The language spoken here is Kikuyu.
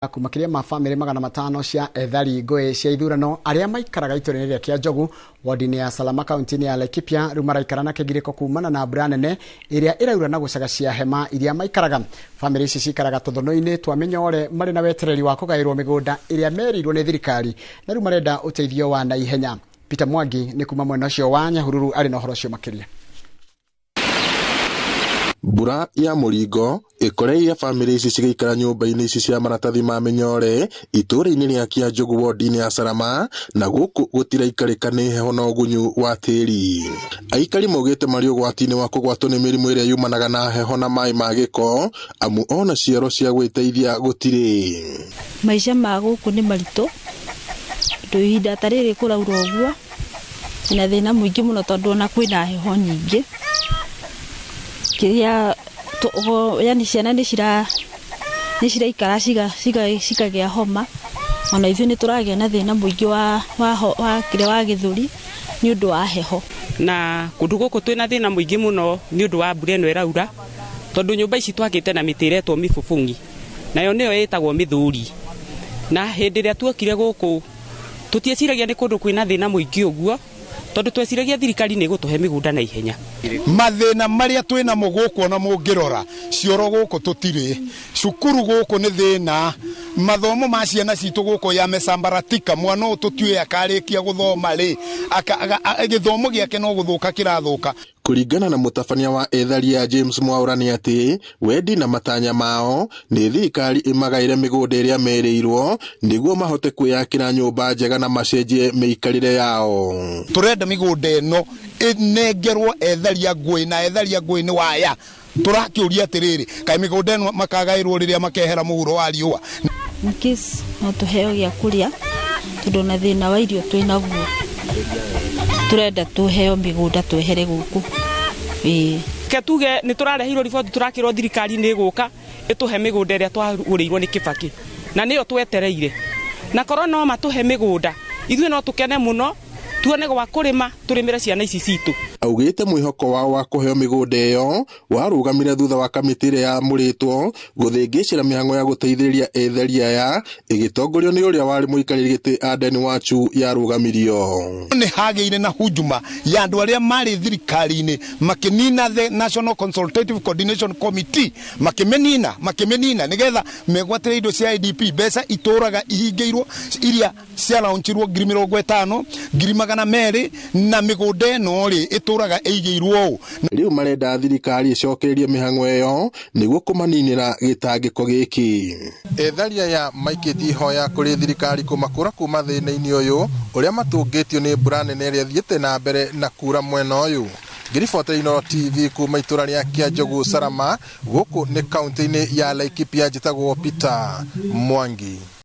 Makĩria ma bamĩrĩ 500 cia ethari ngũĩ cia ithurano arĩa maikaraga itũra-inĩ rĩa Kĩanjogu wodi-inĩ ya Salama kaunti-inĩ ya Laikipia rĩu maraikara na kĩgirĩko kumana na mbura nene ĩrĩa ĩraura na gũcagacia hema iria maikaraga. Bamĩrĩ ici cikaraga tũthũnũ-inĩ twa mĩnyore marĩ na wetereri wa kũgaĩrwo mĩgũnda ĩrĩa merĩirwo nĩ thirikari na rĩu marenda ũteithio wa naihenya. Peter Mwangi nĩ kuma mwena ũcio wa Nyahururu arĩ na ũhoro ũcio makĩria. Mbura ya mũringo ĩkoreire bamĩrĩ ici cigĩikara nyũmba-inĩ ici cia maratathi ma mĩnyore itũũra-inĩ rĩa Kĩanjogu wodi-inĩ ya Salama, na gũkũ gũtiraikarĩka nĩ heho na ũgunyu wa tĩri. Aikari maugĩte marĩ ũgwati-inĩ wa kũgwatwo nĩ mĩrimũ ĩrĩa yumanaga na heho na maĩ ma gĩko, amu ona cioro cia gwĩteithia gũtirĩ. Maica ma gũkũ nĩ maritũ, tondũ ihinda ta rĩrĩ kũraura ũguo na thĩna mũingĩ mũno, tondũ ona kwĩna heho nyingĩ. Kĩrĩa yani ciana nĩ ciraikara cikagĩa homa, ona ithuĩ nĩ tũragĩa na thĩna mũingĩ wa kĩrĩa wa gĩthũri nĩ ũndũ wa heho. Na kũndũ gũkũ twĩna thĩna mũingĩ mũno nĩ ũndũ wa mbura ĩno ĩraura, tondũ nyũmba ici twakĩte na mĩtĩ ĩretwo mĩbũbũng'i, nayo nĩyo ĩtagwo mĩthũri. Na hĩndĩ ĩrĩa tuokire gũkũ tũtieciragia nĩ kũndũ kwĩna thĩna mũingĩ ũguo, tondũ tweciragia thirikari nĩ ĩgũtũhe mĩgũnda na ihenya. Mathĩna marĩa twĩnamo gũkũ ona mũngĩrora, cioro gũkũ tũtirĩ, cukuru gũkũ nĩ thĩna, mathomo ma ciana citũ gũkũ yamesambaratika, mwana ũyũ tũtiũĩ akarĩkia gũthoma rĩ, gĩthomo gĩake no gũthũka kĩrathũka. Kũringana na mũtabania wa etharia James Mwaura nĩ atĩ wendi na matanya mao nĩ thirikari ĩmagaĩre mĩgũnda ĩrĩa merĩirwo nĩguo mahote kwĩyakĩra nyũmba njega na macenjie mĩikarĩre yao. Tũrenda mĩgũnda ĩno ĩnengerwo etharia ngũĩ, na etharia ngũĩ nĩ waya. Tũrakĩũria atĩrĩrĩ, kaĩ mĩgũnda ĩno makagaĩrwo rĩrĩa makehera mũhuro wa riũa? In case no tũheo gĩa kũrĩa, tondũ ona thĩna wa irio twĩnaguo. Tũrenda tũheo mĩgũnda twehere gũkũ. Ĩĩ. Ke tuge nĩ tũrareheirwo riboti, tũrakĩrwo thirikari nĩ ĩgũka ĩtũhe mĩgũnda ĩrĩa twagũrĩirwo nĩ Kibaki, na nĩyo twetereire. Na korwo no matũhe mĩgũnda, ithuĩ no tũkene mũno, tuone gwa kũrĩma, tũrĩmĩre ciana ici citũ. Augĩte mwĩhoko wao wa kũheo mĩgũnda ĩyo warũgamire thutha wa kamĩtĩ ĩrĩa yamũrĩtwo gũthĩngĩcĩra mĩhang'o ya gũteithĩrĩria ethari aya ĩgĩtongorio nĩ ũrĩa warĩ mũikarĩri gĩtĩ Aden Wachu yarũgamirio. Nĩ hagĩire na hujuma ya andũ arĩa marĩ thirikari-inĩ makĩnina the National Consultative Coordination Committee, makĩmĩnina nĩgetha megwatĩre indo cia IDP. Mbeca itũraga ihingĩirwo iria ciaraunchirwo 50,000, 200,000, na mĩgũnda ĩno rĩ ĩtũraga ĩigĩirwo ũũ. Rĩu marenda thirikari ĩcokererie mĩhang'o ĩyo nĩguo kũmaninĩra gĩtangĩko gĩkĩ. Ethari aya maikĩtie ihoya kũrĩ thirikari kũmakũra kuma thĩna-inĩ ũyũ ũrĩa matũngĩtio nĩ mbura nene ĩrĩa ĩthiĩte na mbere na kura mwena ũyũ. Ngĩribotera Inooro TV kuma itũra rĩa Kĩanjogu Salama, gũkũ nĩ kaunti-inĩ ya Laikipia, njĩtagwo Peter Mwangi.